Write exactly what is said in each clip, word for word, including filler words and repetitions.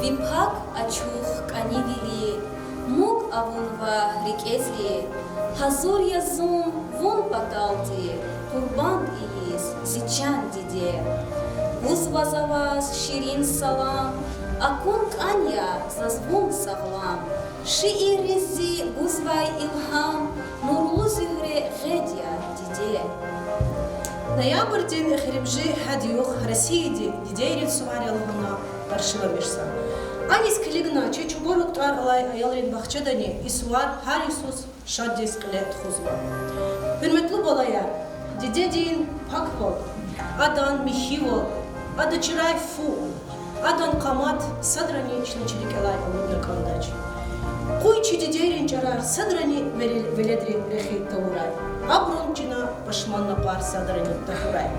Ви пак ачух кӀанивили, муг авунва рикӀезги, гьазур я зун вун паталди къурбанд ийиз, зи чан диде. Гузва за ваз ширин салам, акун кӀан я заз вун сагълам. Шиирриз зи гузвай илгьам, нурлу зуьгьре гъед я, диде. Ноябрдин эхиримжи гьад югъ Россияди дидейрин сувар я лагьана къаршиламишзава. Аниз килигна чи Чубарук тӀвар алай аялрин бахчадани и сувар гьар йисуз шаддиз кьиле тухузва. Гьуьрметлу балаяр, дидедин паквал, адан михьивал, ада чрай фу, адан къамат садрани чна чи рикӀелай алудна кӀандач. Къуй чи дидейрин чӀарар садрани вели-, веледрин рехи тавурай. Абурун чна пашман накъвар садрани тахьурай.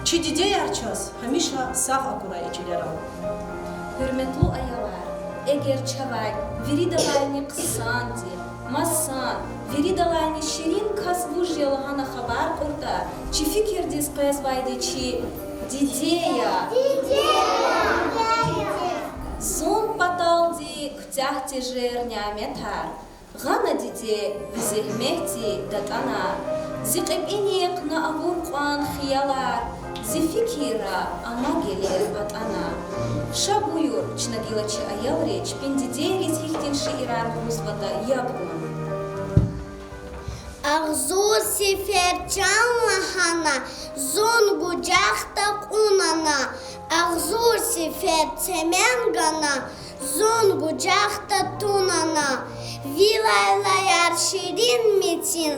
Чи дидеяр чаз гьамиша сагъ акурай и чилерал. Гьуьрметлу аялар, эгер чавай виридалайни хъсанди, масан, виридалайни ширин кас вуж я лагьана хабар кьуртӀа, чи фикирдиз къвезвайди чи диде я. Зун паталди куьтягь тежер няметар, гъана диде, ви зегьметди датӀана, зи кьепӀинихъ на авур кьван хиялар, зи фикирра ама гелер атӀана. Ша буюр, чна гила чи аялри чпин дидейриз гьихьтин шиирар гузватӀа яб гун. Агъзур сефер чан лагьана, зун гужахда кьунана, агъзур сефер темен гана, зун гужахда тунана. Ви лайлаяр ширин мецин,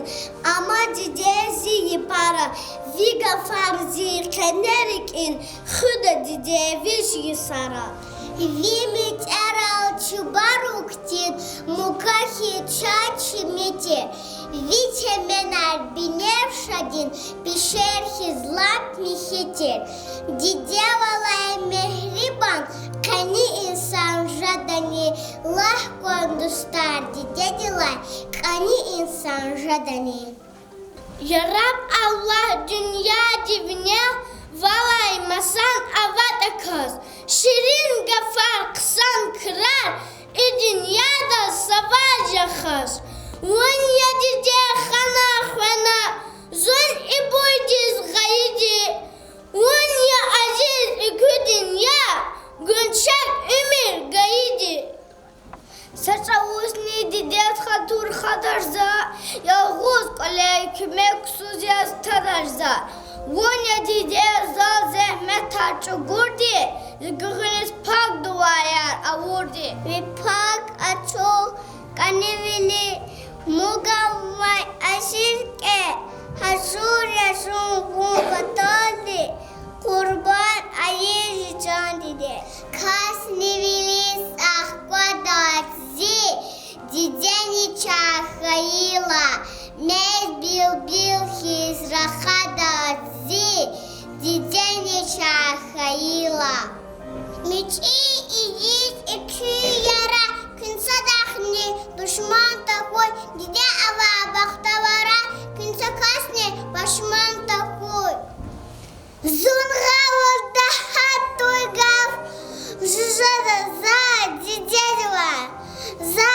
ама диде зи япара, ви гафар зи къене рикӀин, хуьда диде вич йисара. Ви метӀерал Чубарук тир, мука хьиз чан чими тир, ви теменар биневшадин, пешер хьиз лап михьи тир. Дидедилай мегьрибан къени инсан жедани, лагь кван, дустар, дидедилай къени инсан жедани. Яраб Аллагь, дуьньядин винел валай масан аватӀа кас, ширин гафар, хъсан крар и дуьньяда са ваз я хас. Вун я, диде, хана хвена зун и буйдиз гъайиди, вун я азиз и куь дуьнья, гуьрчег уьмуьр гайиди. Са чӀавузни дидед хатур хадач за, ялгъуз кӀвале куьмексуз яз тадач за. Вун я, диде, зал зегьметар чӀугурди, зи гуьгъуьниз пак дуьаяр авурди. Ви пак ачух кӀанивили, муг авунвай ашир кӀе, гьазур я зун вун паталди къурбанд ийиз, зи чан диде. Касни вилиз ахквадач зи, дидени чан хьайила, мез билбил хьиз рахадач зи, дидени чан хьайила. МичӀи ийиз и куь яра, куьн садахъни душман тахьуй, диде авай бахтаварар, куьн са касни пашман тахьуй. Зун гъавурда гьатуй гаф жужада за дидедивай, за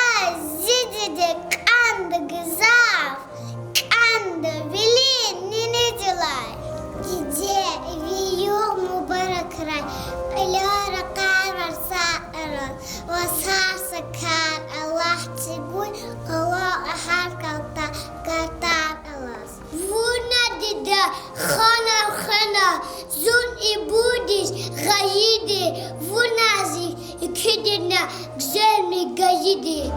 зи диде кӀанда гзаф, кӀанда вилин нинедилай. Диде, ви югъ мубаракрай, кьилел ракъар варцар алаз, варцар са кар Аллагьди гуй, къвалал агьар калта картар алаз. Вуна, диде, хана хвена зун и буйдиз гъайиди, вуна зи и куь дуьнья гуьзелмир гайиди.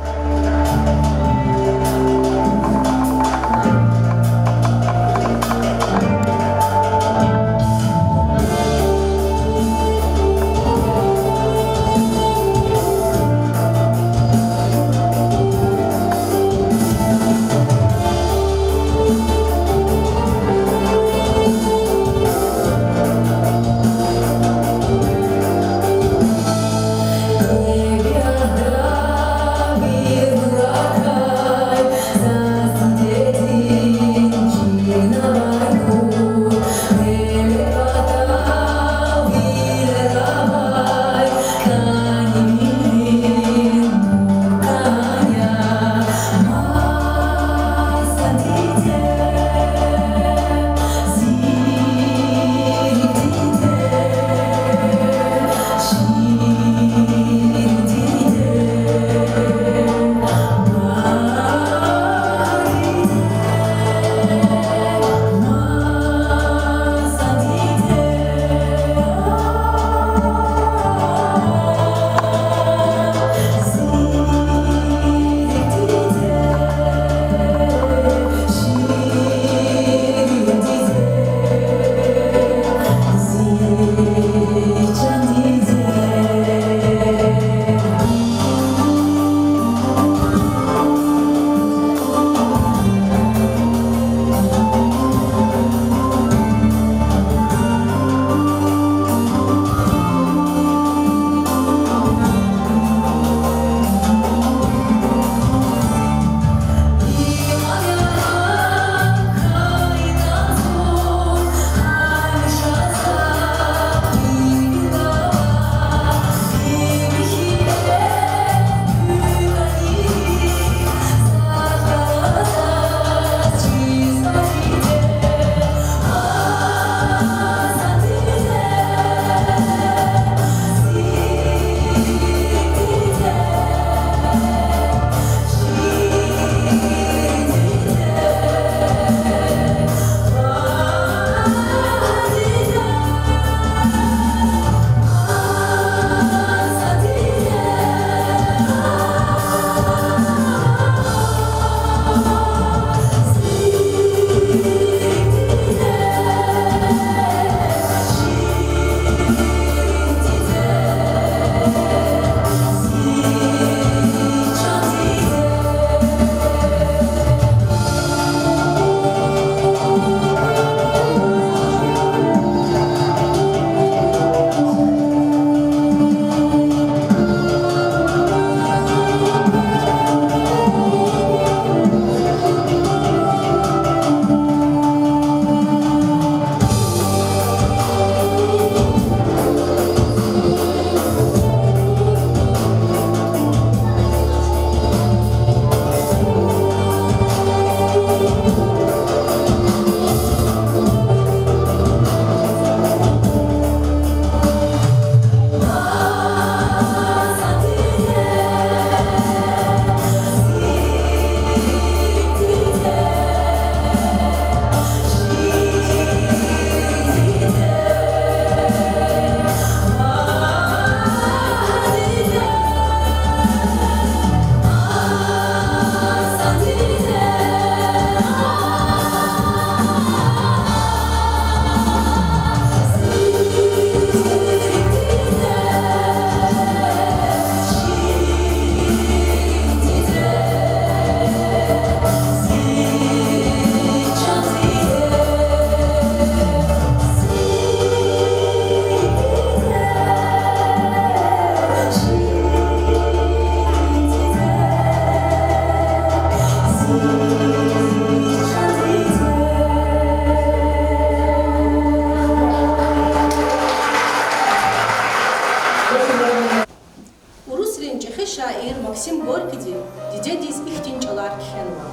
Максим Горькийди дидедиз ихьтин чӀалар кхьенва: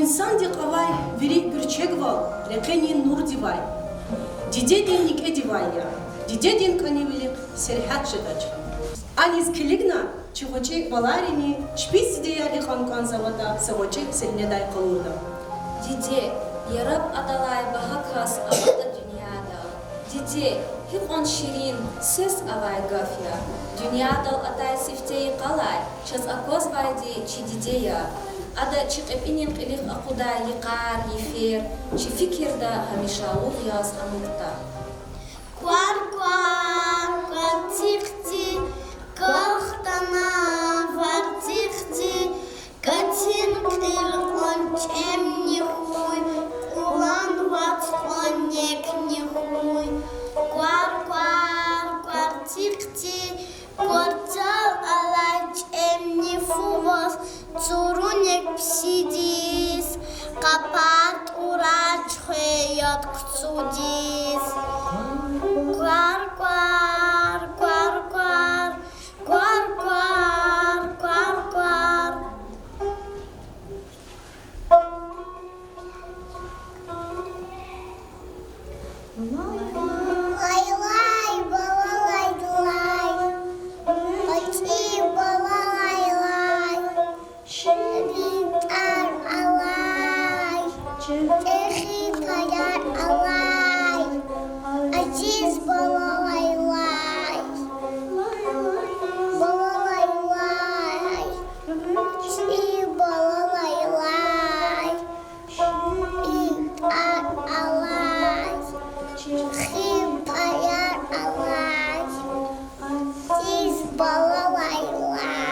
Инсандихъ авай вири гуьрчегвал рекьинин нурдивай, дидедин некӀедивай я, дидедин кӀанивилихъ сергьят жедач. Аниз килигна чи гъвечӀи баларини чпиз дидеяр гьикьван кӀанзаватӀа са гъвечӀи сегьнедай къалурда. Диде, яраб адалай багьа кас аватӀа дуьньяда. Диде, гьикьван ширин, сес авай гаф я. Дуьньядал атай сифте йикъалай чаз аквазвайди чи диде я. Ада чи кьепӀинин кьилихъ акъудай йикъар, йифер чи фикирда гьамишалугъ яз амукьда. Квар-квар, кварцихъди, кахтана варцихъди, катин кьил кьван чӀемни хьуй, кьулан вацӀ кьван некни хьуй. Квар-квар, кварцихъди, кварцал алай чӀемни фу ваз цурунек писидиз, къапар тӀурач хвеяд кцудиз. Квар-квар, квар-квар, квар-квар, квар-квар. Лайлай, балалайлай, гъвечӀи балалайлай, ширин тӀвар алай, чӀехи паяр алай, азиз балалайлай, балалайлай, гъвечӀи балалайлай, ширин тӀвар алай, чӀехи паяр алай, азиз балалайлай.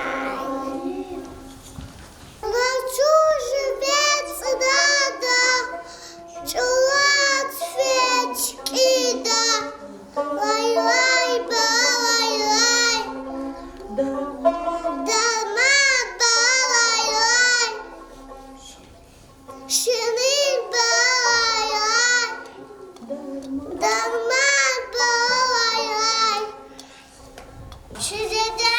Лацу живе цӀрада, чӀулав феч кьида, лайлай, балалайлай, дарман балалайлай, ширин балалайлай, дарман балалайлай. Чи диде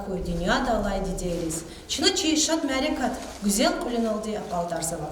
Куь дуьньяда алай дидейриз чна чи шад мярекат гуьзел кьуьлуьналди акьалтӀарзава.